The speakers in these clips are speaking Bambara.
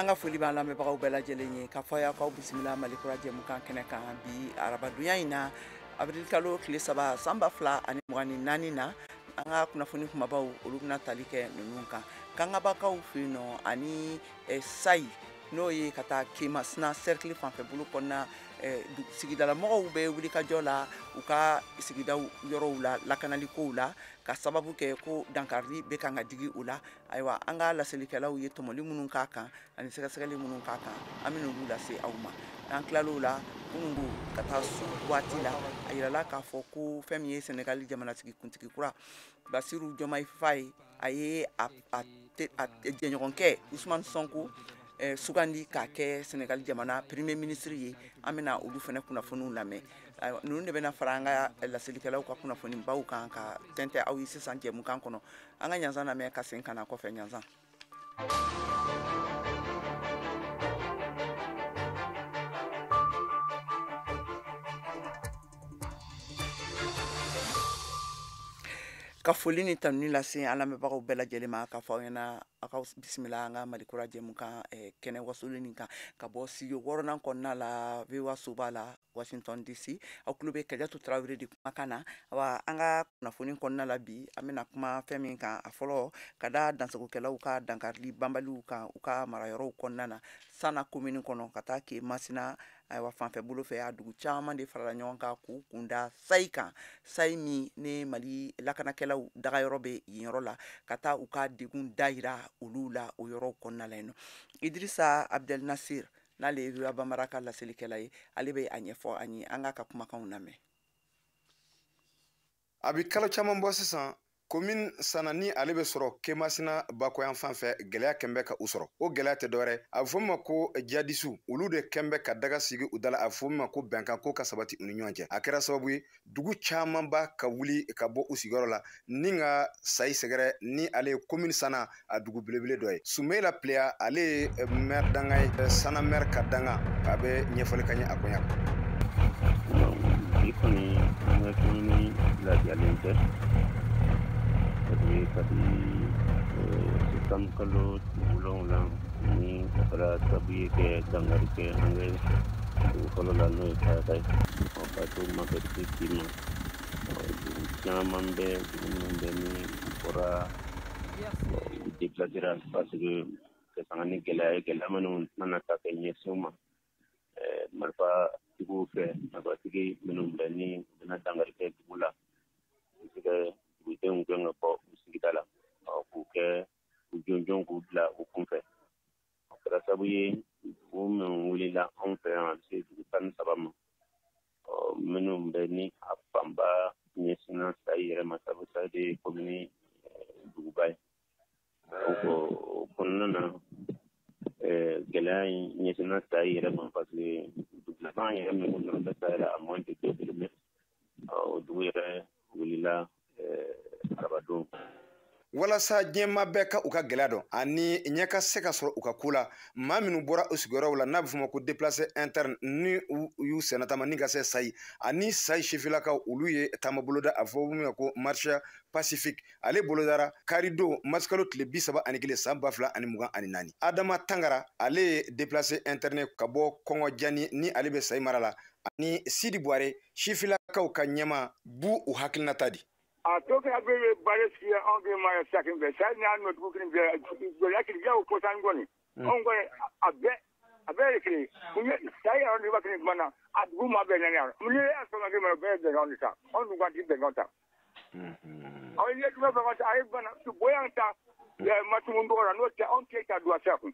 An ka foli b'an lamɛnbagaw bɛɛ lajɛlen ye k'a fɔ aw y'aw bisimila Mali Kura jɛmukan kɛnɛ kan bi arabadonya in na, avril kalo tile 3 san 2024 na. An ka kunnafoni kumabaw olu bɛna tali kɛ ninnu kan. Kangabakaw fɛ yen nɔ ani Sayi, n'o ye ka taa Kemasina cercle fanfɛ bolo kɔnɔna, sigidalamɔgɔw bɛ wulikajɔ la u ka sigidaw yɔrɔw la lakanalikow la, ka sababu kɛ ko dankarili bɛ kan ka digi u la. Ayiwa, an ka laselikɛlaw ye tɔmɔli minnu k'a kan ani sɛgɛsɛgɛli minnu k'a kan, an bɛ n'olu lase aw ma. N'an tilal'o la, kununko ka taa su waati la, a yirala k'a fɔ ko fɛn min ye Senegali jamanatigi kuntigi kura Basiru Diomaye Faye, a ye a jɛɲɔgɔnkɛ Ousmane Sonko sugandi k'a kɛ Senegali jamana premier ministre ye. An bɛna olu fana kunnafoniw lamɛn. Ninnu de bɛna fara an ka laselikɛlaw ka kunnafonibaw kan ka tɛntɛn aw ye sisan jɛmukan kɔnɔ. An ka ɲanzan lamɛn ka segin ka na kɔfɛ. Ɲanzan. Ka foli ni tanuni lase an lamɛnbagaw bɛɛ lajɛlen ma k'a fɔ aw ɲɛna aw ka bisimila an ka Mali Kura jɛmukan kɛnɛ wasolen nin kan ka bɔ studio wɔɔrɔnan kɔnɔna la, VOA soba la, Washington DC. Aw tulo bɛ Kajatu Tarawele de kumakan na. Awa, an ka kunnafoni kɔnɔna la bi, an bɛna kuma fɛn min kan, a fɔlɔ ka da dansagokɛlaw ka dankarili banbaliw kan u ka marayɔrɔw kɔnɔna na, Sana commune kɔnɔ ka taa Kemasina, ayiwa, fanfɛ bolo fɛ, a dugu caman de farala ɲɔgɔn kan k'u kunda Sayi kan, Sayi min ni Mali lakanakɛlaw dagayɔrɔ bɛ yen yɔrɔ la, ka taa u ka degun dayira olu la o yɔrɔw kɔnɔna la yen nɔ. Idrissa Abdel Nasir, n'ale ye VOA Bambara ka laselikɛla ye, ale bɛ a ɲɛfɔ an ye. An k'a ka kumakanw lamɛn. A bɛ kalo caman bɔ sisan, commune Sana ni ale bɛ sɔrɔ Kemasina bakɔyan fan fɛ, gɛlɛya kɛn bɛ ka u sɔrɔ. O gɛlɛya tɛ dɔwɛrɛ, a bɛ fɔ min ma ko jihadisiw, olu de kɛn bɛ ka daga sigi u da la, a bɛ fɔ min ma ko bɛnkan ko ka sabati u ni ɲɔgɔn cɛ. A kɛra sababu ye dugu camanba ka wuli ka bɔ u sigiyɔrɔ la ni ka Sayi sɛgɛrɛ, ni ale ye commune Sana a dugu belebele dɔ ye. Sumela Pleya, ale ye maire danga ye, Sana maire ka danga, a bɛ ɲɛfɔli ka ɲɛ a koɲɛ kan. Bi kɔni an ka commune lafiyalen tɛ, parce que kabi septembre kalo 7 ni o kɛra sababu ye kɛ dankari kɛ an ka dugu fɔlɔ la, n'o ye Kayaka ye. Ɔ ka to ma kɛ se bi ma, dugu caman bɛ, dugu minnu bɛ ni u bɔra, u déplacera, parce que ka sanga ni gɛlɛya ye, gɛlɛya minnu nana ta kɛ ɲɛsin u ma marifatigiw fɛ, marifatigi minnu bɛ ni u bɛna dankari kɛ dugu la, u bɛ se ka dugudenw gɛn ka bɔ u sigida la, k'u kɛ u jɔnjɔn k'u bila u kunfɛ. O kɛra sababu ye dugu minnu wulila anw fɛ yan, a bɛ se dugu 13 ma, minnu bɛ ni a fanba ɲɛsinna Sayi yɛrɛ ma, sabu Sayi de ye commune duguba ye. Donc o kɔnɔna na, gɛlɛya in ɲɛsinna Sayi yɛrɛ ma, parce que dugu laban yɛrɛ min nana bɛ Sayi la, à moins de 2 kilomètres, o dugu yɛrɛ wulila arabadon. Walasa diɲɛmaa bɛɛ ka u ka gɛlɛya dɔn ani ɲɛ ka se ka sɔrɔ u ka ko la, maa minnu bɔra u sigiyɔrɔw la, n'a bɛ f'o ma ko déplacé interne, ni u y'u senna taama ni ka se Sayi ani Sayi sifilakaw, olu ye taama boloda, a fɔ min ma ko marche pacifique. Ale bolodara karidon marisikalo tile 31 san 2024. Adama Tangara, ale ye déplacé interne ka bɔ Kɔngɔ Jani, ni ale bɛ Sayi mara la, ani Sidi Buware, sifilakaw ka ɲɛmaa, b'u u hakilinata di. A to kɛra bɛ baara sigi anw bɛ ma sa fɛ sa n'a nɔ dugu kelen bɛɛ gɛlɛya kelen o kɔsan kɔni anw kɔni a bɛɛ ye kelen sa yɛrɛ ni waati tuma na a dugu ma bɛɛ ɲani yan ni y'a sɔrɔ ma bɛɛ ye bɛnkan de ta, anw dun ka ti bɛnkan ta, aw ye dugu bɛnkan ta, a ye bana bonya ta matumun dɔgɔ la, n'o tɛ anw tɛ ta don a sira kun.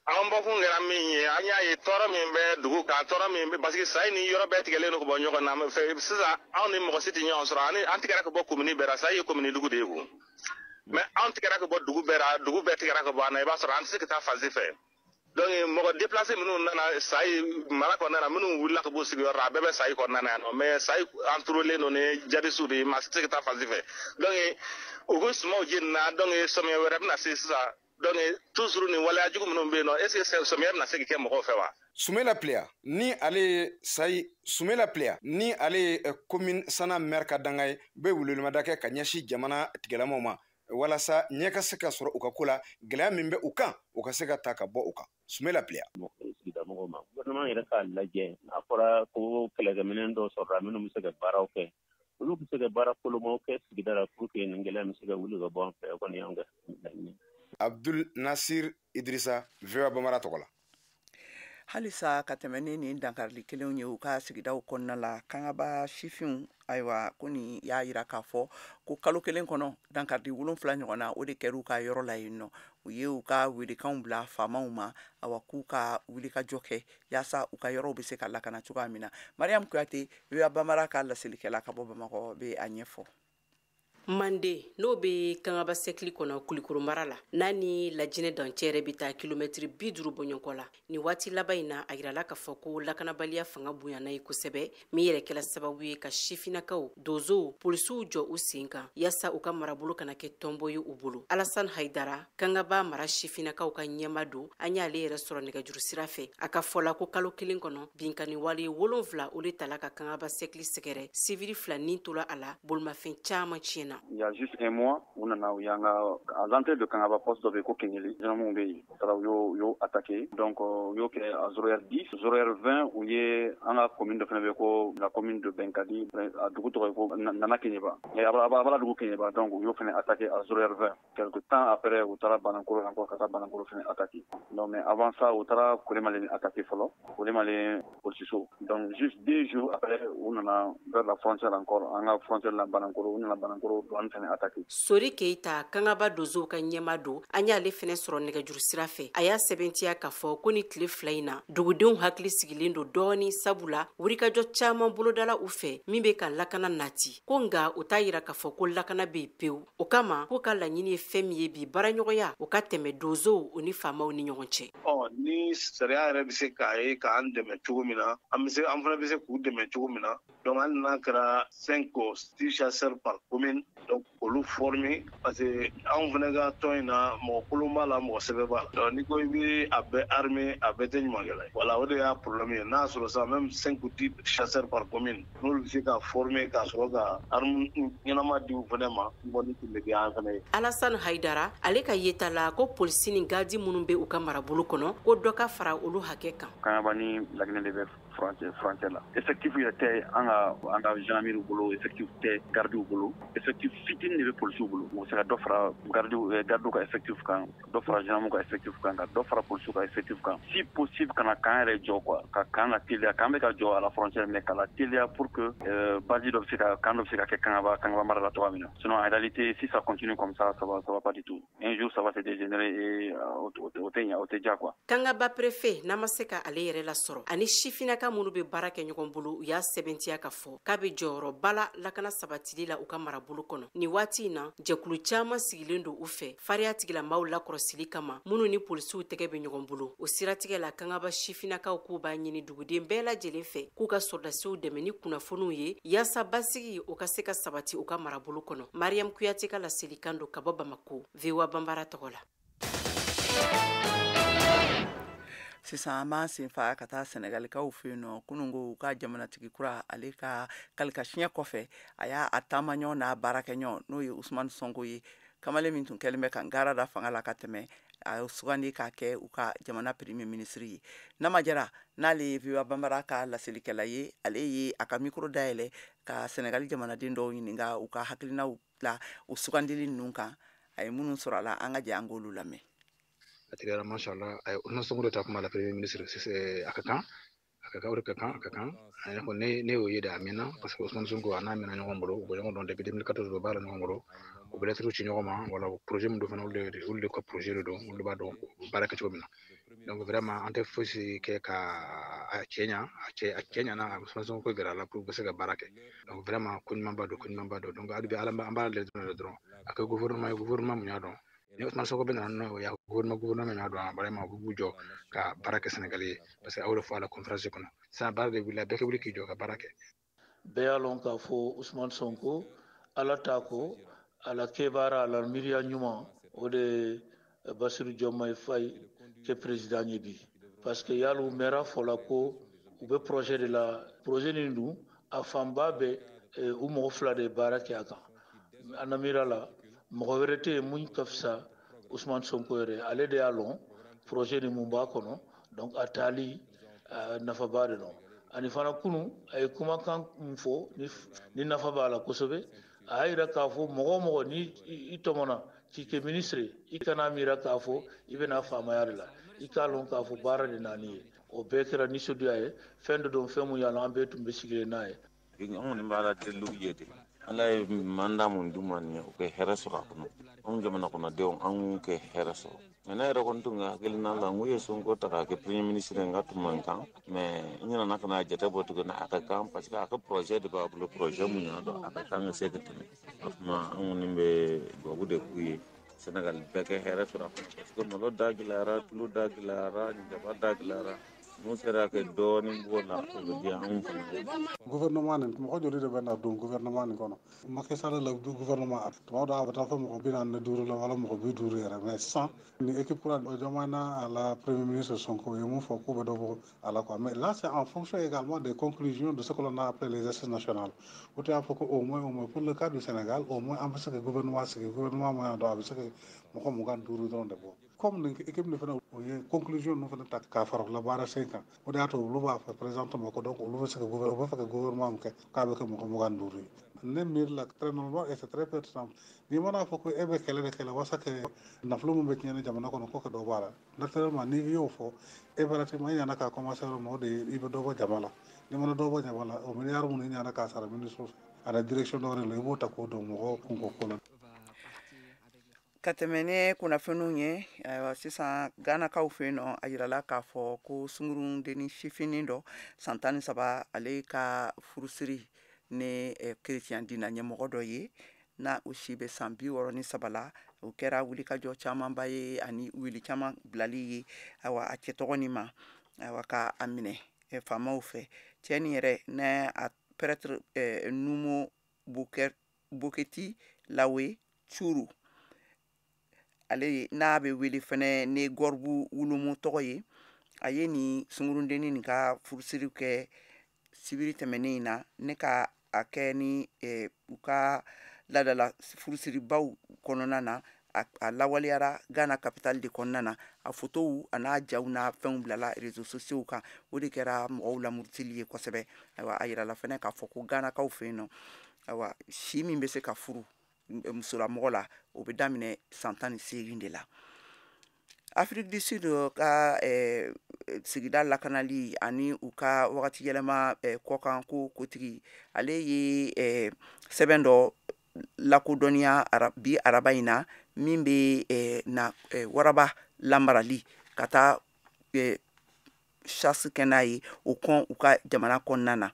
An bɔkun kɛra min ye, an y'a ye tɔɔrɔ min bɛ dugu kan, tɔɔrɔ min bɛ, parce que Sayi ni yɔrɔ bɛɛ tigɛlen don ka bɔ ɲɔgɔn na fɛ sisan, anw ni mɔgɔ si tɛ ɲɔgɔn sɔrɔ, ani an tigɛra ka bɔ commune bɛɛ la. Sayi ye commune dugu de ye ko, mais anw tigɛra ka bɔ dugu bɛɛ la, dugu bɛɛ tigɛra ka bɔ an na, i b'a sɔrɔ an tɛ se ka taa fan si fɛ. Donc mɔgɔ déplacé minnu nana Sayi mara kɔnɔna na, minnu wulila ka bɔ sigiyɔrɔ la, a bɛɛ bɛ Sayi kɔnɔna na yan nɔ, mais Sayi entouré don ni jadisiw de ye, maa si tɛ se ka taa fan si fɛ. Donc u ko sumanw jenina, donc samiya wɛrɛ bɛna se sisan. Donc toujours nin waleya jugu minnu bɛ yen nɔ, est ce que samiya bɛna se ka kɛ mɔgɔw fɛ wa? Sumela Pleya, ni ale ye Sayi, Sumela Pleya, ni ale ye commune Sana maire ka danga ye, bɛ welewelemada kɛ ka ɲɛsin jamana tigilamaw ma. Walasa ɲɛ ka se ka sɔrɔ u ka ko la, gɛlɛya min bɛ u kan, u ka se ka ta ka bɔ u kan. Sumela Pliya. Sigidamɔgɔw ma, gouvernement yɛrɛ k'a lajɛ, n'a fɔra ko kɛlɛkɛminɛn dɔw sɔrɔla minnu bɛ se ka baaraw kɛ, olu bɛ se ka baara kolomaw kɛ sigida la pour que nin gɛlɛya bɛ se ka wuli ka bɔ an fɛ. O kɔni y'anw ka laɲini. Abdul Nasir Idrissa, VOA Bambara tɔgɔ la. Halisa ka tɛmɛ ni nin dankarili kelenw ye u ka sigidaw kɔnɔna la, Kangaba sifinw, ayiwa, ko nin y'a yira k'a fɔ ko kalo kelen kɔnɔ, dankarili 7 ɲɔgɔn na, o de kɛra u ka yɔrɔ la yen nɔ. U ye u ka welekanw bila faamaw ma, awa, k'u ka wulikajɔ kɛ yaasa u ka yɔrɔw bɛ se ka lakana cogoya min na. Mariam Kuyate, VOA Bambara ka laselikɛla ka bɔ Bamakɔ, bɛ a ɲɛfɔ. Mande, n'o bɛ Kangaba sɛkili kɔnɔ Kulikoro mara la, n'a ni Lajinɛ dancɛ yɛrɛ bɛ taa kilomɛtiri 50 bɔɲɔgɔn la, nin waati laban in na, a yirala k'a fɔ ko lakanabaliya fanga bonyana ye kosɛbɛ, min yɛrɛ kɛla sababu ye ka sifinnakaw, donsow, polisiw jɔ u sen kan yaasa u ka marabolo kana kɛ tɔnbɔ ye u bolo. Alasan Hayidara, Kangaba mara sifinnakaw ka ɲɛma don, an y'ale yɛrɛ sɔrɔ nɛgɛjuru sira fɛ. A ka fɔ la ko kalo kelen kɔnɔ, binkani wale 7, o de tala ka Kangaba sɛkili sɛgɛrɛ. Sivili 2 nin tola a la, bolimafɛn caman tiɲɛna. Il y a juste un mois, on a eu à l'entrée de Kangaba, poste dɔ bɛ yen ko Kenyeli, gendarmes bɛ yen, u taara u y'o attaqué. Donc u y'o kɛ à 0h10, 0h20, u ye an ka commune dɔ fana bɛ yen ko la commune de Benkadi, a dugu tɔgɔ ye ko Nana Keɲeba, a b'a dugu Keɲeba. Donc u y'o fana attaqué à 0h20. Quelque temps après, u taara Banankoro encore, ka taa Banankoro fana attaqué. Donc mais avant ça, u taara Kolemale attaqué fɔlɔ, Kolemale polisiso. Donc juste 2 jours après, u nana vers la frontière encore, an ka frontière la Banankoro, u nana Banankoro douane fana attaqué. Sori Keita, Kangaba donsow ka ɲɛma don, an y'ale fɛnɛ sɔrɔ nɛgɛjuru sira fɛ. A y'a sɛbɛntiya k'a fɔ ko ni tile 2 in na, dugudenw hakili sigilen don dɔɔni, sabula wulikajɔ caaman bolodala u fɛ min be ka lakana nati. Ko nga u t'a yira k'a fɔ ko lakana be yen pewu. O kama k'u ka laɲini ye fɛn min ye bi, baaraɲɔgɔnya o ka tɛmɛ donsow u ni faamaw ni ɲɔgɔn cɛ. Ɔ, ni sariya yɛrɛ bɛ se k'a ye k'an dɛmɛ cogo min na, an bɛ se, an fana bɛ se k'u dɛmɛ cogo min na. Donc hali n'a kɛra 5 ou 6 chasseurs par commune, donc olu former, parce que anw fana ka tɔn in na, mɔgɔ kolon b'a la, mɔgɔ sɛbɛ b'a la. Donc n'i ko i bɛ a bɛɛ armer, a bɛɛ tɛ ɲumankɛla ye. Voilà, o de y'a problème ye. N'a sɔrɔ sisan même 5 ou 10 chasseurs par commune, n'olu bɛ se ka former ka sɔrɔ ka arme ɲɛnama di u fana ma, bɔ ni tun bɛ kɛ an fana ye. Alassane Haidara, ale ka yeta la, ko polisi ni garidi minnu bɛ u ka marabolo kɔnɔ, ko dɔ ka fara olu hakɛ kan. Kangaba ni Laginɛ de bɛ frontière la. Effectif yɛrɛ tɛ an ka gendarmerie bolo, effectif tɛ gardiw bolo, effectif fitinin de bɛ polisiw bolo. U bɛ se ka dɔ fara gardiw ka effectif kan, dɔ fara gendarmew ka effectif kan, ka dɔ fara polisiw ka effectif kan, si possible ka na camp yɛrɛ jɔ quoi, ka camp la teliya. Camp bɛ ka jɔ à la frontière, mais ka la teliya pour que base dɔ bɛ se ka, camp dɔ bɛ se ka kɛ Kangaba mara la cogoya min na. Sinon, en réalité, si ça continue comme ça, ça va pas du tout. Un jour, ça va se dégénérer et o tɛ ɲɛ, o tɛ diya quoi. Kangaba préfet, n'a ma se ka ale yɛrɛ lasɔrɔ, ani sifinnaka minnu bɛ baara kɛ ɲɔgɔn bolo, u y'a sɛbɛntiya k'a fɔ k'a bɛ jɔyɔrɔba la lakana sabatili la u ka marabolo kɔnɔ. Nin waati in na, jɛkulu caman sigilen don u fɛ fariya tigilamaw lakɔrɔsili kama, minnu ni polisiw tɛgɛ bɛ ɲɔgɔn bolo. O siratigɛ la, Kangaba sifinnakaw k'u b'a ɲini duguden bɛɛ lajɛlen fɛ k'u ka sɔrɔdasiw dɛmɛ ni kunnafoniw ye yaasa basigi o ka se ka sabati u ka marabolo kɔnɔ. Mariam Kuyate ka laselikan don ka bɔ Bamako, VOA Banbara tɔgɔ la. Sisan an b'an sen fa ka taa Sɛnɛgalikaw fɛ yen nɔ. Kunun ko u ka jamanatigi kura, ale ka kalikasiɲɛ kɔfɛ, a y'a a taamaɲɔ n'a baarakɛɲɔ, n'o ye Usumani Sɔnko ye, kamalen min tun kɛlen bɛ ka gaara da fanga la ka tɛmɛ, a ye sugandi k'a kɛ u ka jamana premier ministre ye. Nama Jara, n'ale ye VOA Banbara ka laselikɛla ye, ale ye a ka micro dayɛlɛ ka Sɛnɛgali jamanaden dɔw ɲininka u ka hakilinaw la o sugandili ninnu kan. A ye minnu sɔrɔ a la, an ka jɛ an k'olu lamɛn. A tigɛra, mashallah. A ye Ousmane Sonko de ta kuma la premier ministre. A ka kan, a ka kan, o de ka kan, a ka kan. A yɛrɛ ko ne y'o ye de, a mɛnna, parce que Ousmane Sonko a n'a mɛnna ɲɔgɔn bolo, u bɛ ɲɔgɔn dɔn depuis 2014, u bɛ baara ɲɔgɔn bolo, u bɛ lettre ci ɲɔgɔn ma. Wala projet min don fana, olu de ka projet de don, olu de b'a dɔn u bɛ baara kɛ cogo min na. Donc vraiment, an tɛ fosi kɛ ka a cɛ ɲa, a cɛ ɲana. Ousmane Sonko gɛrɛ a la pour u bɛ se ka baara kɛ. Donc vraiment, ko ɲumanba don, ko ɲumanba don. Donc hali bi, Ala an b'a lajɛ dɔrɔn, a kɛ gouvernement ye, gouvernement mun y'a dɔn ni Ousmane Sonko bɛ na n'o ye, gouvernement min y'a dɔn vraiment, u b'u jɔ ka baara kɛ Sénégal ye, parce que a y'o de fɔ a la conférence kɔnɔ sisan. Baara de wulila, bɛɛ ka wuli k'i jɔ ka baara kɛ. Bɛɛ y'a lɔn k'a fɔ Usman Sonko, Ala ta ko ala kebaara, ala miiriya ɲuman, o de Basiru Diomaye Faye kɛ président ye bi, parce que yali u mɛnra fɔla ko u bɛ projet de la. Projet nin dun, a fanba bɛ u mɔgɔ fila de ye baara kɛ a kan. An na miira la. Mɔgɔ wɛrɛ tɛ yen mun ka fisa Ousmane Sonko yɛrɛ, ale de y'a lɔn projet ni mun b'a kɔnɔ. Donc a taali nafaba de don. Ani fana kunun a ye kumakan mun fɔ ni nafa b'a la kosɛbɛ. A y'a yira k'a fɔ mɔgɔ o mɔgɔ ni i tɔmɔna k'i kɛ ministre, i kana miira k'a fɔ i bɛna faamaya de la, i k'a lɔn k'a fɔ baara de nani ye. O bɛɛ kɛra nisɔndiya ye. Fɛn dɔ don, fɛn mun y'a lɔn an bɛɛ tun bɛ sigilen n'a ye. An kɔni b'a la deliw ye de, Ala ye mandat mun d'u ma nin ye, u ka hɛrɛ sɔrɔ a kɔnɔ. Anw jamana kɔnɔdenw, an k'u kɛ hɛrɛ sɔrɔ. Mais ne yɛrɛ kɔni tun ka hakilina la, n ko ye Sonko ta k'a kɛ premier ministre n ka tun man kan. Mais n nana ka na jate bɔ tuguni, a ka kan parce que a ka projet de b'a bolo, projet mun y'a dɔn a ka kan ka se ka tɛmɛ. O tuma an kɔni bɛ dugawu de k'u ye, Sénégal bɛɛ kɛ hɛrɛ sɔrɔ a kɔnɔ, parce que malo da gɛlɛyara, tulu da gɛlɛyara, jaba da gɛlɛyara. N'u sera ka dɔɔnin b'o la, o bɛ diya anw fana ye. Gouvernement nin, mɔgɔ joli de bɛ na don gouvernement nin kɔnɔ? Macky Sall la gouvernement, tuma dɔ a bɛ taa fɔ mɔgɔ 45 la wala mɔgɔ 50 yɛrɛ. Mais sisan ni équipe kura Diomaye n'a la premier ministre Sonko ye mun fɔ k'u bɛ dɔ bɔ a la quoi. Mais là, c'est en fonction également des conclusions de ce que l'on a appelé les assises nationales. O tɛ y'a fɔ ko au moins pour le cas du Sénégal, au moins an bɛ se ka gouvernement sigi, gouvernement mun y'a dɔn a bɛ se ka mɔgɔ 25 dɔrɔn de bɔ. Comme nin équipe nin fana, o ye conclusion ninnu fana ta k'a fara u la baara sen kan, o de y'a to olu b'a fɔ présentement ko donc olu bɛ se ka u bɛ fɛ ka gouvernement min kɛ, k'a bɛ kɛ mɔgɔ 25 ye. Ne miiri la, très normal et c'est très pertinent. N'i mana fɔ ko e bɛ kɛlɛ de kɛlɛ walasa ka nafolo min bɛ tiɲɛ ni jamana kɔnɔ ko ka dɔ bɔ a la, naturellement n'i y'o fɔ, impérativement i ɲana k'a commencer yɔrɔ min, o de ye i bɛ dɔ bɔ jama la. N'i mana dɔ bɔ jama la, o miliyari minnu i ɲana k'a sara ministre fɛ a la direction dɔ wɛrɛ la, i b'o ta k'o don mɔgɔw kunko ko la. Ka tɛmɛ ni kunnafoniw ye, ayiwa, sisan Ganakaw fɛ yen nɔ, a yirala k'a fɔ ko sungurudenni sifinin dɔ san 13, ale ka furusiri ni kerecɛn diinɛ ɲɛmɔgɔ dɔ ye n'a o si bɛ san 63 la, o kɛra wulikajɔ camanba ye ani wuli caman bilali ye, ayiwa, a cɛ tɔgɔ nin ma, ayiwa, ka a minɛ faamaw fɛ. Cɛ nin yɛrɛ n'a a prêtre Numo Boketi Lawe Curu, ale n'a bɛ wele fɛnɛ ni Gɔribu Wulumu tɔgɔ ye, a ye nin sungurudennin nin ka furusiri kɛ sibiri tɛmɛnen in na, ne ka a kɛ ni u ka ladala furusiribaw kɔnɔna na. A lawaleyara Ghana capitale de kɔnɔna na. A fotow a n'a jaw n'a fɛnw bilala réseaux sociaux kan, o de kɛra mɔgɔw lamurutili ye kosɛbɛ. Ayiwa, a yirala fɛnɛ k'a fɔ ko Ghanakaw fɛ yen nɔ, ayiwa, si min bɛ se ka furu musolamɔgɔ la, o bɛ daminɛ san 18 de la. Afrique du Sud ka sigida lakanali ani u ka wagati yɛlɛma kɔkan ko kotigi, ale ye sɛbɛn dɔ lakodɔnniya bi araba in na, min bɛ na waraba lamarali ka taa chasse kɛ n'a ye, o kɔn u ka jamana kɔnɔna na.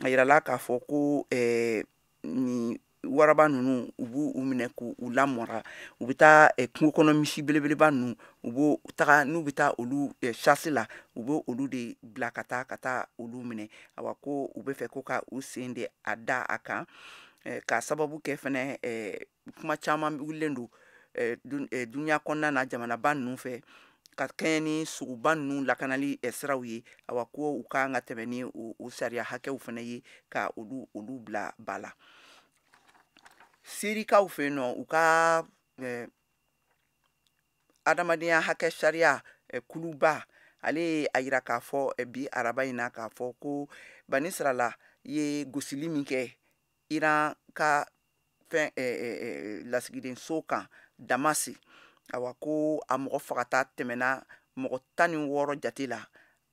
A yirala k'a fɔ ko nin waraba ninnu, u b'u u minɛ k'u lamara. U bɛ taa kungo kɔnɔ misi belebeleba ninnu, u b'o taga n'u bɛ taa olu chasse la, u b'o olu de bila ka taa olu minɛ. Awa, ko u bɛ fɛ ko ka u sen de a da a kan, k'a sababu kɛ fɛnɛ kuma caman wulilen don dunuya kɔnɔna na jamanaba ninnu fɛ ka kɛɲɛ ni sogoba ninnu lakanali siraw ye. Awa, ko u kan ka tɛmɛ ni o sariya hakɛw fɛnɛ ye ka olu bila ba la. Sirikaw fɛ yen nɔ, u ka adamadenya hakɛ sariya kuluba, ale ye a yira k'a fɔ bi araba in na k'a fɔ ko Banisirala ye gosili min kɛ Iran ka fɛn lasigidenso kan Damasi, awa, ko a mɔgɔ fagata tɛmɛna mɔgɔ 16 jate la.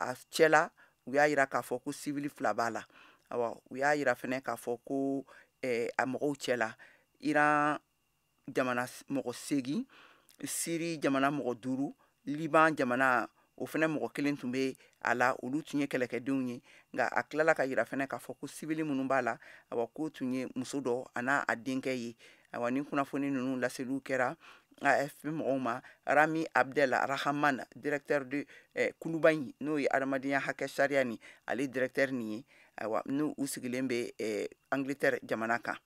A cɛla, u y'a yira k'a fɔ ko sivili fila b'a la. Awa, u y'a yira fɛnɛ k'a fɔ ko a mɔgɔw cɛ la, Iran jamana mɔgɔ seegin, Siri jamana mɔgɔ duuru, Liban jamana o fɛnɛ mɔgɔ kelen tun bɛ a la, olu tun ye kɛlɛkɛdenw ye. Nka a tilala ka yira fɛnɛ k'a fɔ ko sivili minnu b'a la, awa, k'o tun ye muso dɔ a n'a a denkɛ ye. Awa, ni kunnafoni ninnu laseliw kɛra AFP mɔgɔw ma, Rami Abdel Rahman, directeur de kuluba in, n'o ye adamadenya hakɛ sariya nin, ale directeur nin ye, ayiwa, n'u u sigilen bɛ Angleterre jamana kan.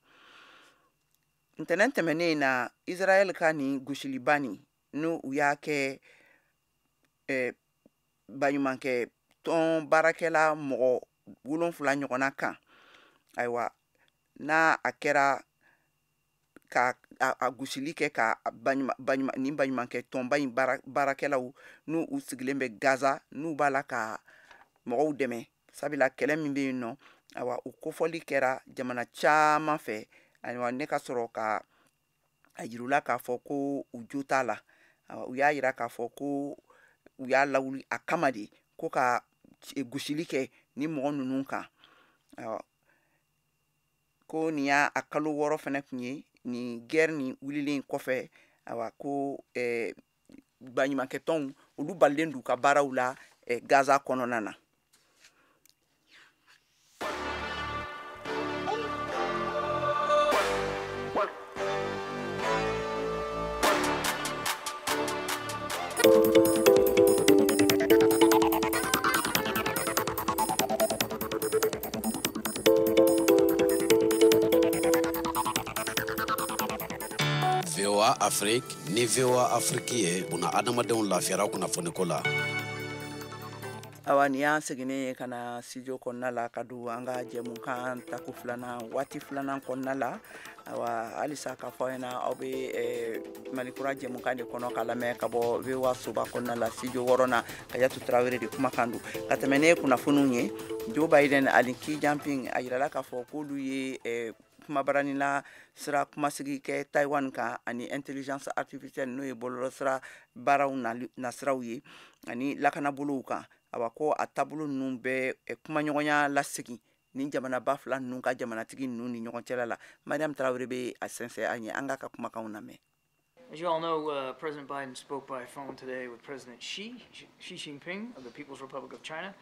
Ntɛnɛn tɛmɛnen na, Israël ka nin gosiliba nin, n'u u y'a kɛ baɲumankɛ tɔn baarakɛla mɔgɔ wolonfila ɲɔgɔnna kan, ayiwa, n'a a kɛra ka a gosili kɛ ka nin baɲumankɛ tɔnba in baarakɛlaw n'u u sigilen bɛ Gaza, n'u b'a la ka mɔgɔw dɛmɛ, sabula kɛlɛ min bɛ yen nɔ, awa o kofɔli kɛra jamana caman fɛ. Ayiwa, ne ka sɔrɔ ka a yir'u la k'a fɔ ko u jo t'a la. U y'a yira k'a fɔ ko u y'a lawuli a kama de ko ka gosili kɛ ni mɔgɔ ninnu kan. Ayiwa, ko nin y'a a kalo 6 fana tun ye nin guerre nin wulilen kɔfɛ. Ayiwa, ko baɲumankɛtɔnw olu balilen d'u ka baaraw la Gaza kɔnɔna na. VOA Afrique ni VOA Afrique ye buna adamadenw lafiyara kunnafoniko la. Awa, nin y'an seginnen ye ka na studio kɔnɔna la ka don an ka jɛmukan tako filanan, waati filanan kɔnɔna la. Awa, halisa k'a fɔ aw ɲɛna, aw bɛ Malikura jɛmukan de kɔnɔ ka lamɛn ka bɔ VOA soba kɔnɔna la, studio wɔɔrɔnan. Kajatu Tarawele de kumakan don. Ka tɛmɛ ne kunnafoniw ye, Joe Biden ani Xi Jinping, a yirala k'a fɔ k'olu ye kumabaranila sira kumasigi kɛ Taiwan kan ani intelligence artificielle, n'o ye bɔlɔlɔsira baaraw nasiraw ye, ani lakanabolow kan. Awa, ko a taabolo ninnu bɛ kumaɲɔgɔnya lasegin ni jamanaba fila ninnu ka jamanatigi ninnu ni ɲɔgɔn cɛla la. Mariam Tarawele bɛ a sɛnsɛn an ye, an k'a ka kumakanw lamɛn. As you all know, President Biden spoke by phone today with President Xi Jinping of the People's Republic of China.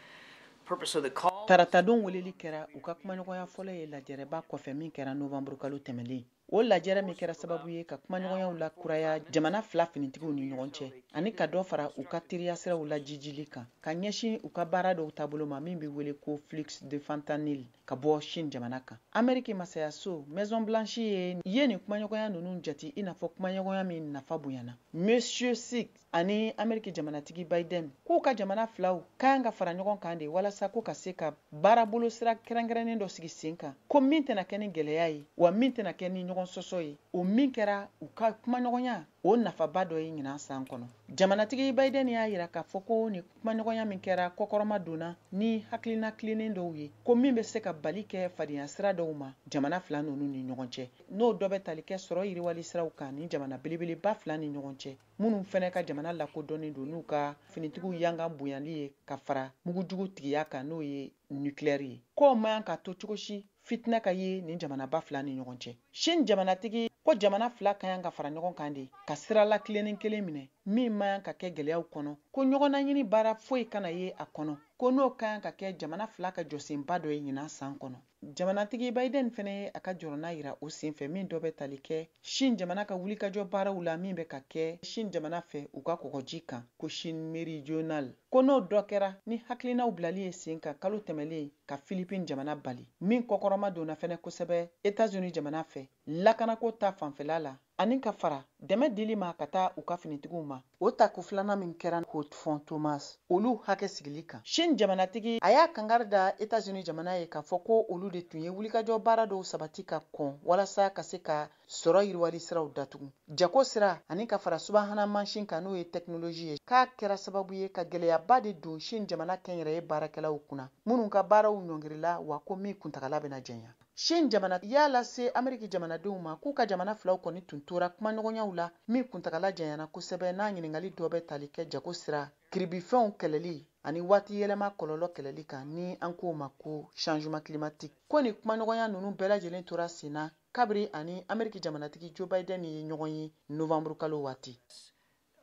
Purpose of the call. Taratadon weleli kɛra u ka kumaɲɔgɔnya fɔlɔ ye lajɛrɛba kɔfɛ min kɛra novanburukalo tɛmɛlen. O lajɛrɛ min kɛra sababu ye ka kumaɲɔgɔnyaw lakuraya jamana fila finitigiw ni ɲɔgɔn cɛ, ani ka dɔ fara u ka teriya siraw lajijili kan ka ɲɛsin u ka baara dɔw taabolo ma min bɛ wele ko flux de fentanyl ka bɔ Chine jamana kan. Ameriki masayaso Maison Blanche ye nin kumaɲɔgɔnya ninnu jate i n'a fɔ kumaɲɔgɔnya min nafa bonyana. Monsieur Xi ani Ameriki jamanatigi Biden k'u ka jamana filaw ka kan ka fara ɲɔgɔn kan de walasa ko ka se ka baarabolo sira kɛrɛnkɛrɛnnen dɔ sigi sen kan, ko min tɛna kɛ ni gɛlɛya ye, wa min tɛna kɛ ni ɲɔgɔn sɔsɔ ye. O min kɛra u ka kumaɲɔgɔnya o nafaba dɔ ye ɲinan san kɔnɔ. Jamanatigi Biden y'a yira k'a fɔ ko ni kumaɲɔgɔnya min kɛra kɔkɔrɔma donna ni hakilina tilennen dɔw ye, ko min bɛ se ka bali kɛ fadenya sira dɔw ma jamana fila ninnu ni ɲɔgɔn cɛ, n'o dɔ bɛ tali kɛ sɔrɔ yiriwali siraw kan ni jamana belebeleba fila ni ɲɔgɔn cɛ, minnu fɛnɛ ka jamana lakodɔnnen don n'u ka finitigiw yangan bonyali ye ka fara mugujugu tigiya kan, n'o ye nucléaire ye. K'o man ka to cogo si fitinɛ ka ye nin jamanaba fila ni ɲɔgɔn cɛ. Chine jamanatigi ko jamana fila ka kan ka fara ɲɔgɔn kan de ka sira la tilennen kelen minɛ min man ka kɛ gɛlɛyaw kɔnɔ, ko ɲɔgɔnna ɲini baara foyi kana ye a kɔnɔ, ko n'o ka kan ka kɛ jamana fila ka jɔsenba dɔ ye ɲinan san kɔnɔ. Jamanatigi Biden fɛnɛ ye a ka jɔrɔna yira o senfɛ min dɔ bɛ tali kɛ Chine jamana ka wulikajɔ baaraw la min bɛ ka kɛ Chine jamana fɛ u ka kɔgɔji kan, ko Chine méridionale, ko n'o dɔ kɛra ni hakilinaw bilali ye sen kan kalo tɛmɛlen ka Philippine jamana bali, min kɔkɔrɔma donna fɛnɛ kosɛbɛ États-Unis jamana fɛ lakanako ta fanfɛla la, ani ka fara dɛmɛ dili ma ka taa u ka finitigiw ma. O tako filanan min kɛra Haut Thomas olu hakɛ sigili kan, Chine jamanatigi a y'a kangari da États-Unis jamana ye k'a fɔ ko olu de tun ye wulikajɔ baara dɔw sabati ka kɔn walasa ka se ka sɔrɔ yiriwali siraw datugu, jago sira, ani ka fara subahana mansin kan, n'o ye technologie ye, k'a kɛra sababu ye ka gɛlɛyaba de don Chine jamana kɛnyɛrɛye baarakɛlaw kunna minnu ka baaraw ɲɔngirila, wa ko min kuntagala bɛna janya. Chine jamana y'a lase Ameriki jamanadenw ma k'u ka jamana filaw kɔni tun tora kumaɲɔgɔnyaw la min kuntagala janyana kosɛbɛ, n'a ɲininkali dɔ bɛ tali kɛ jago sira, kiribifɛnw kɛlɛli ani waati yɛlɛma kɔlɔlɔ kɛlɛli kan, ni an k'o ma ko changement climatique. Ko nin kumaɲɔgɔnya ninnu bɛɛ lajɛlen tora sen na kabiri ani Ameriki jamanatigi Joe Biden ye ɲɔgɔn ye novembre kalo waati.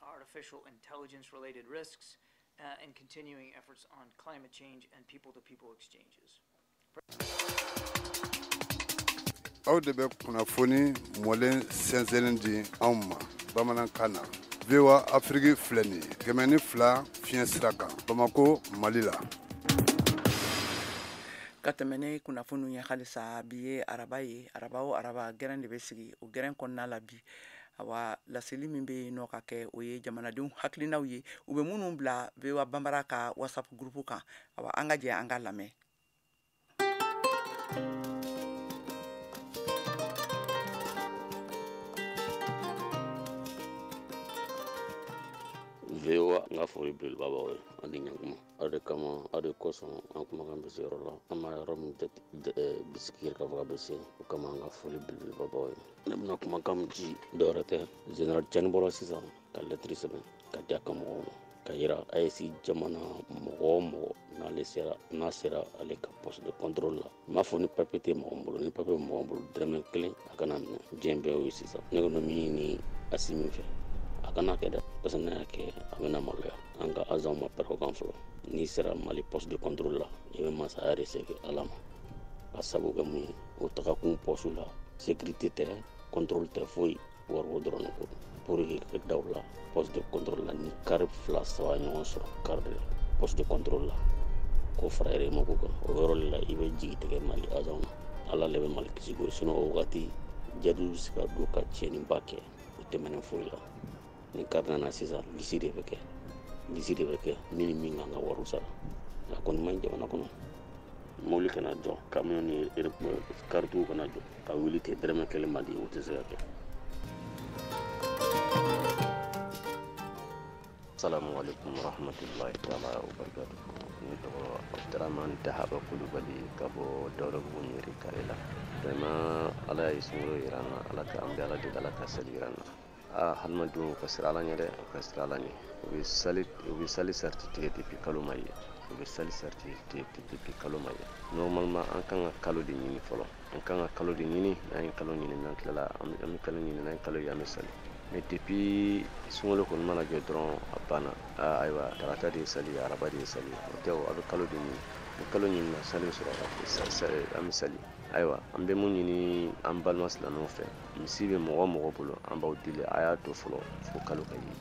Artificial intelligence related risks and continuing efforts on climate change and people to people exchanges. Aw de bɛ kunnafoni mɔlen sɛnsɛnnen di anw ma bamanankan na. VOA Afiriki filɛ nin ye 102 fiɲɛ sira kan, Bamako, Mali la. Ka tɛmɛ ne kunnafoniw ye halisa, bi ye araba ye. Araba o araba, gɛrɛn de bɛ sigi. O gɛrɛn kɔnɔna la bi, awa, laseli min bɛ yen nɔ ka kɛ, o ye jamanadenw hakilinaw ye, u bɛ minnu bila VOA Banbara ka WhatsApp groupe kan. Awa, an ka jɛ an ka lamɛn. VOA n ka foli belebeleba b'aw ye aw ni ɲankuma. Aw de kama, aw de kosɔn an kumakan bɛ se yɔrɔ la. An ma yɔrɔ min bisigi yɛrɛ k'a fɔ k'a bɛ se. O kama an ka foli belebeleba b'aw ye. Ne bɛna kumakan min ci dɔwɛrɛ tɛ. Général Tiani bɔra sisan ka lɛtiri sɛbɛn ka di a ka mɔgɔw ma. Ka yira AES jamana mɔgɔ o mɔgɔ n'ale sera n'a sera ale ka poste de contrôle la. N b'a fɔ ni papier tɛ mɔgɔ min bolo, ni papier bɛ mɔgɔ min bolo dɔrɔmɛ kelen a kana minɛ. Diɲɛ bɛɛ y'o ye sisan. Ne kɔni bɛ min ɲini Asimi fɛ, a kana kɛ dɛ, parce que n'a y'a kɛ a bɛna maloya. An ka agent ma pɛrɛn o kan fɔlɔ. N'i sera Mali poste de contrôle la, i bɛ masaya de segin Ala ma. Ka sabu kɛ mun ye, o tagakun poste la, sécurité tɛ, contrôle tɛ foyi, wariko dɔrɔn de ko. Pour que ka da o la, poste de contrôle la, ni kari 2 3 ɲɔgɔn sɔrɔ kari de la, poste de contrôle la, k'o fara yɛrɛ kan, o yɔrɔ de la i bɛ jigi tigɛ Mali agent na. Ala le bɛ Mali kisi ko, sinon o wagati jadiw bɛ se ka don ka tiɲɛniba kɛ, o tɛmɛnen foyi la. Ni kari nana sisan, lisi de bɛ kɛ, lisi de bɛ kɛ min ni min kan ka wariw sara. A kɔni man ɲi jamana kɔnɔ. Mobili kana jɔ, camion ni karitigiw kana jɔ, ka wuli ten dɔrɔmɛ kelen man di, o tɛ se ka kɛ. Assalamu alaikum warahmatullahi ta'ala wabarakatuh. Ne tɔgɔ Abdurahman Dahaba Kulubali ka bɔ Dawudabugu Ɲeri kare la. Vraiment Ala ye sunkalo yira an na, Ala ka an bɛ Ala deli Ala ka seli yira an na. Aa hadamadenw ka siran Ala ɲɛ dɛ, u ka siran Ala ɲɛ. U bɛ sali sariti tigɛ depuis kalo ma ye. U bɛ sali sariti tigɛ depuis kalo ma ye. Normalement an kan ka kalo de ɲini fɔlɔ. An kan ka kalo de ɲini, n'an ye kalo ɲini n'an tilala an bɛ kalo ɲini n'an ye kalo ye an bɛ sali. Mais depuis sunkalo kɔni mana jɔ dɔrɔn a banna. Aa ayiwa tarata de ye sali ye, araba de ye sali ye. O tɛ o, a bɛ kalo de ɲini. Ni kalo ɲinina sali bɛ sɔrɔ an bɛ sali. Ayiwa an bɛ mun ɲini an balima silamɛw fɛ, misi bɛ mɔgɔ o mɔgɔ bolo an b'aw deli a y'a to fɔlɔ fo kalo ka ye.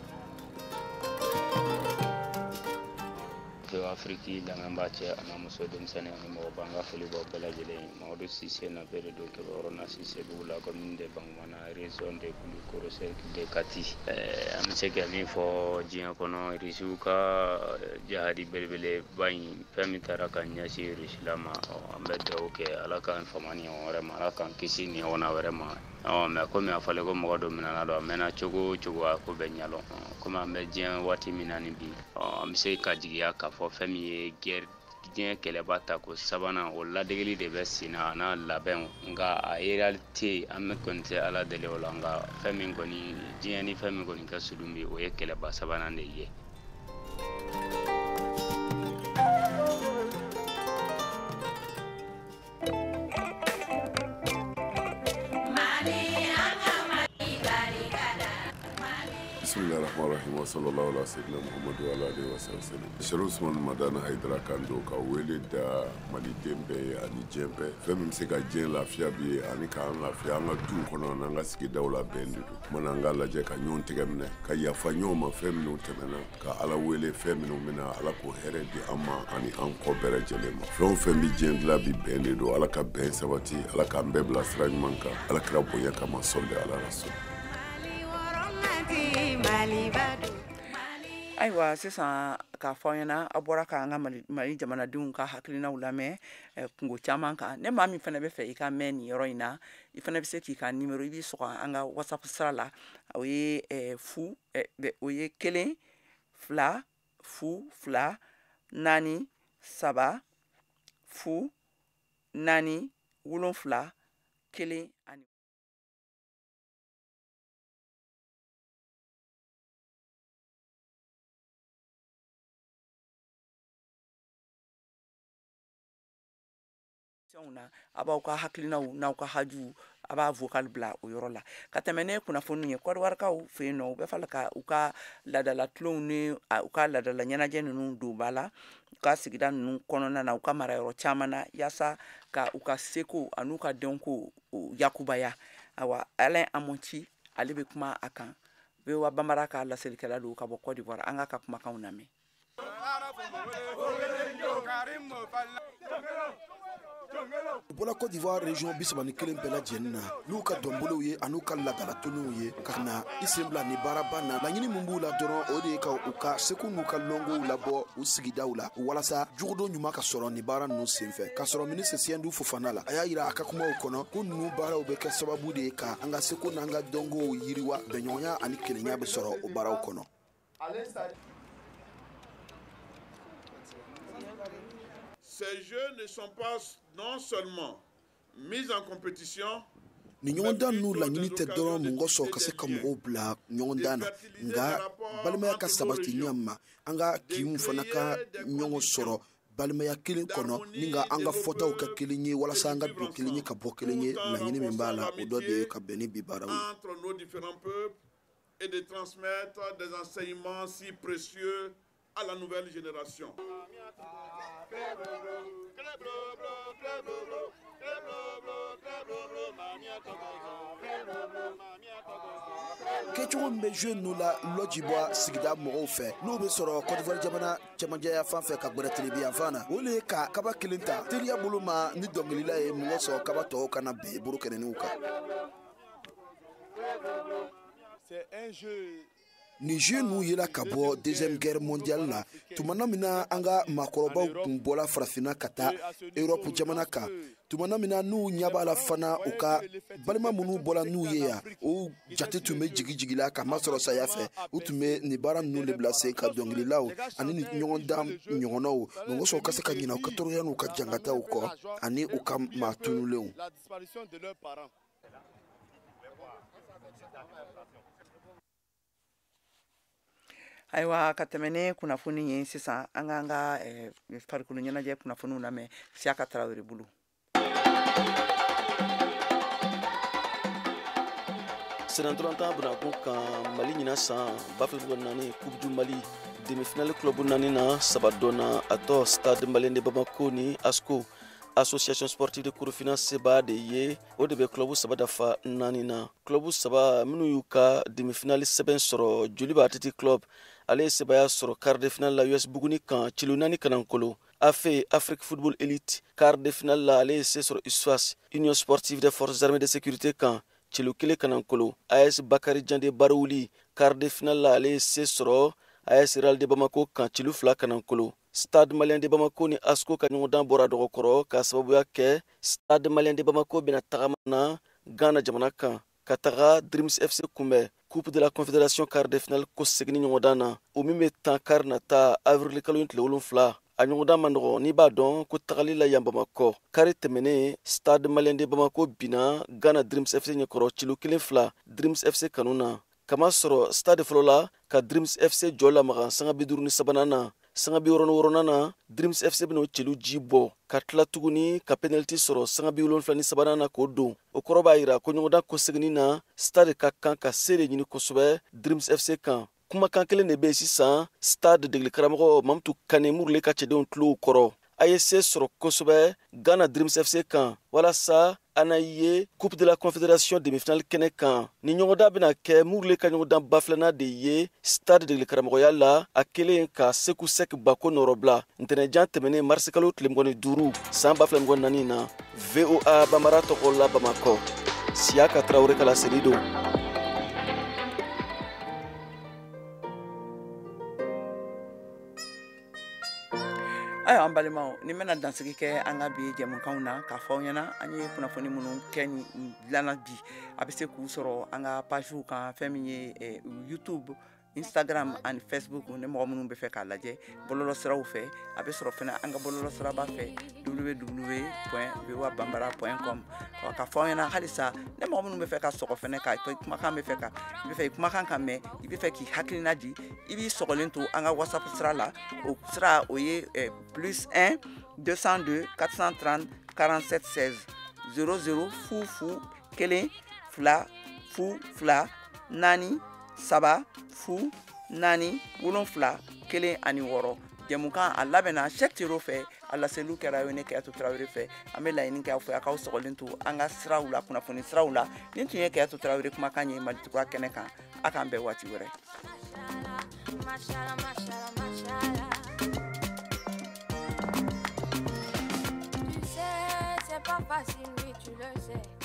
VOA Afrique lamɛnbaa cɛ a n'a muso, denmisɛnnin ani mɔgɔba, n ka foli b'aw bɛɛ lajɛlen ye. Mamadu Sise na bɛɛ de don Kɛbɛyɔrɔ na Sise dugu la, commune de Bankumana, région de Koulikoro, cercle de Kati. An bɛ se ka min fɔ diɲɛ kɔnɔ, Irisiw ka jahadi belebeleba in, fɛn min taara ka ɲɛsin Irisi la ma, an bɛ dugawu kɛ Ala k'an fama ni ɲɔgɔn wɛrɛ ma, Ala k'an kisi ni ɲɔgɔnna wɛrɛ ma. Mais komi a fɔlen ko mɔgɔ dɔ minɛna don, a mɛnna cogo o cogo a ko bɛ ɲɛdɔn. Komi an bɛ diɲɛ waati min na ni bi, an bɛ se ka jigiya k'a fɔ fɛn min ye guerre diɲɛ kɛlɛba ta ko sabanan, o ladegeli de bɛ sen na a n'a labɛnw. Nka a réalité an bɛ kɔni tɛ Ala deli o la, nka fɛn min kɔni diɲɛ ni fɛn min kɔni ka surun bi, o ye kɛlɛba sabanan de ye. Bismillahirrahmanirrahim wa sallallahu ala sayyidina Muhammadu wa ala alihi wa sallam. Sherif Usman Madani Haidara kan don ka wele da maliden bɛɛ ye ani diɲɛ bɛɛ. Fɛn min bɛ se ka diɲɛ lafiya bi ye ani k'an lafiya an ka duw kɔnɔ n'an ka sigidaw la bɛn de don. Kumana an k'a lajɛ ka ɲɔgɔn tɛgɛ minɛ, ka yafa ɲɔgɔn ma fɛn minnu tɛmɛna, ka Ala wele fɛn minnu bɛna, Ala k'o hɛrɛ di an ma ani an kɔ bɛɛ lajɛlen ma. Fɛn o fɛn bɛ diɲɛ dilan bi bɛn de don. Ala ka bɛn sabati, Ala k'an bɛɛ bila sira ɲuman kan. Ala kira bonya kama sɔli ala rasul. Ayiwa sisan k'a fɔ aw ɲɛna, aw bɔra k'an ka Mali jamanadenw ka hakilinaw lamɛn kungo caman kan. Ne maa min fana bɛ fɛ i ka mɛn nin yɔrɔ in na, i fana bɛ se k'i ka numéro i b'i sɔgɔ an ka WhatsApp sira la. O ye fu o ye 1 2 0 2 4 3 0 4 7 1 ani na a b'aw ka hakilinaw n'aw ka hajuw a b'a vocal bila o yɔrɔ la. Ka tɛmɛ ne kunnafoniw ye, Kɔdiwarikaw fɛ yen nɔ, u bɛ fɛ ka u ka laadala tulonw ni u ka laadala ɲɛnajɛ ninnu don ba la u ka sigida ninnu kɔnɔna na, u ka marayɔrɔ caman na, yaasa ka u ka seko an'u ka dɔnko yakubaya. Awa Alain Amonti ale bɛ kuma a kan. VOA Bambara ka laselikɛla don ka bɔ Côte d'Ivoire. An k'a ka kumakanw lamɛn. U bɔra Côte d'Ivoire région 31 bɛɛ lajɛlen na n'u ka dɔnbolow ye an'u ka laadalatɔnw ye ka na i sen bila ni baaraba na. Laɲini min b'u la dɔrɔn, o de ye ka u ka seko n'u ka lɔngow labɔ u sigidaw la walasa jogodon ɲuman ka sɔrɔ ni baara ninnu senfɛ. K'a sɔrɔ ministre Siyɛndu Fofana la, a y'a yira a ka kumaw kɔnɔ ko ninnu baaraw bɛ kɛ sababu de ye ka an ka seko n'an ka dɔnkow yiriwa, bɛnɲɔgɔnya ani kelenya bɛ sɔrɔ o baaraw kɔnɔ. Ces jeux ne sont pas non seulement mis en compétition, Nin ɲɔgɔndan ninnu laɲini tɛ dɔrɔn mɔgɔ sɔrɔ ka se ka mɔgɔw bila ɲɔgɔndan na, nka balimaya ka sabati ɲɛ ma, an ka kinw fana ka ɲɔgɔn sɔrɔ balimaya kelen kɔnɔ, ni ka an ka fɔtaw kɛ kelen ye, walasa an ka don kelen ye ka bɔ kelen ye. Laɲini min b'a la, o dɔ de ye ka bɛn ni bi baaraw ye. entre nos différents peuples et de transmettre des enseignements si précieux à la nouvelle génération. Kɛcogo min bɛ jeu ninnu la Lɔjibɔ sigida mɔgɔw fɛ, n'o bɛ sɔrɔ Côte d'Ivoire jamana cɛmancɛya fan fɛ ka gbɛrɛ tilebin yan fan na, o le ye ka kaba kelen ta teriya bolo ma ni dɔnkilila ye mɔgɔ sɔrɔ kaba tɔw kana ben bolo kɛnɛninw kan. C'est un jeu Nin jeu ninnu yela ka bɔ Deuxième Guerre mondiale la, tumana min na an ka maakɔrɔbaw tun bɔla Farafinna ka taa Europe jamana kan, tumana min na n'u ɲɛ b'a la fana, u ka balima minnu bɔla n'u ye yan, o jate tun bɛ jigi jigi la ka masɔrɔ saya fɛ. U tun bɛ nin baara ninnu de bila sen ka dɔnkililaw ani ni ɲɔgɔndan ɲɔgɔnnaw, mɔgɔ sɔrɔ ka se ka ɲinɛ u ka tɔɔrɔya n'u ka jangataw kɔ ani u ka maa tunulenw. La disparition de leurs parents. Ayiwa, ka tɛmɛ ni kunnafoni ye sisan, an k'an ka farikolo ɲɛnajɛ kunnafoniw lamɛn Siyaka Tarawele bolo. Senatɔrɔntan bunakun kan, Mali ɲina san 2024 Coupe du Mali demi-finale, club naani na, saba dɔnna. A tɔ Stade Malien de Bamako ni ASCO, Association Sportive de Korofina seba de ye, o de bɛ club saba dafa naani na. Club saba minnu y'u ka demi-finale sɛbɛn sɔrɔ, Joliba Athletic Club, ale ye sebaya sɔrɔ quart de finale la US Buguni kan cilo 4 kanankolo. AFE, Afrique Football Elite, quart de finale la, ale ye se sɔrɔ USFAS, Union Sportive des Forces Armées de Sécurité kan cilo 1 kanankolo. AS Bakari Jande Barouli, quart de finale la, ale ye se sɔrɔ AS Real de Bamako kan cilo 2 kanankolo. Stade Malien de Bamako ni ASCO ka ɲɔgɔndan bɔra dɔgɔkɔrɔ k'a sababuya kɛ Stade Malien de Bamako bɛna tagama na Ghana jamana kan ka taga Dreams FC kunbɛn Coupe de la Confédération quart de finale ko seginni ɲɔgɔndan na, o min bɛ tan kari nata avril kalo in tile 7. A ɲɔgɔndan man nɔgɔn, n'i b'a dɔn ko tagali la yan Bamakɔ kari tɛmɛnen, Stade Malien de Bamako binna Ghana Dreams FC ɲɛkɔrɔ cilo 1-2 Dreams FC kanu na, kamasɔrɔ stade fɔlɔ la ka Dreams FC jɔ lamaga sanga 53nan na. Sanga 66nan na, Dreams FC bɛna o celu ji bɔ ka tila tuguni ka penalty sɔrɔ sanga 73nan na k'o don. O kɔrɔ b'a yira ko ɲɔgɔndan kɔseginni na, stade ka kan ka se de ɲini kosɛbɛ Dreams FC kan. Kumakan kelen de bɛ yen sisan stade degeli karamɔgɔ Mamutu Kane Murule ka cɛdenw tulow kɔrɔ: a ye se sɔrɔ kosɛbɛ Ghana Dreams FC kan walasa an na ye Coupe de la Confédération demi-finale kɛnɛ kan. Ni ɲɔgɔndan bɛna kɛ Murule ka ɲɔgɔndan ba filanan de ye stade degeli karamɔgɔya la, a kelen ka Seku Sek Bako nɔrɔbila ntɛnɛjan tɛmɛnen marisikalo tile 25 san 2024 na. VOA Bamara tɔgɔ la Bamakɔ, Siyaka Tarawele ka laseli don. Ayiwa, an balimaw, ni bɛna dansigi kɛ an ka bi jɛmukanw na k'a fɔ aw ɲɛna, an ye kunnafoni minnu kɛ nin dilanna bi, a bɛ se k'u sɔrɔ an ka pagew kan, fɛn min ye YouTube, Instagram ani Facebook. Ni mɔgɔ minnu bɛ fɛ k'a lajɛ bɔlɔlɔ siraw fɛ, a bɛ sɔrɔ fɛnɛ an ka bɔlɔlɔ siraba fɛ, www.voabambara.com. Ka fɔ aw ɲɛna halisa, ni mɔgɔ minnu bɛ fɛ ka sɔgɔ fɛnɛ ka kumakan bɛ fɛ ka i bɛ fɛ i kumakan ka mɛn, i bɛ fɛ k'i hakilina di, i b'i sɔgɔlen to an ka WhatsApp sira la. O sira o ye +1 202 430 47 16 00 0 0 1 2 0 2 4 3 0 4 7 1 ani 6. Jɛmukan a labɛnna Cheick Tero fɛ, a laseliw kɛra ye ne Kayatu Tarawele fɛ. An bɛ laɲini kɛ aw fɛ, a k'aw sɔgɔlen to an ka siraw la, kunnafoni siraw la. Nin tun ye Kayatu Tarawele kumakan ye Mali Kura kɛnɛ kan. A k'an bɛn waati wɛrɛ. Tu sais, c'est pas facile, oui, tu le sais.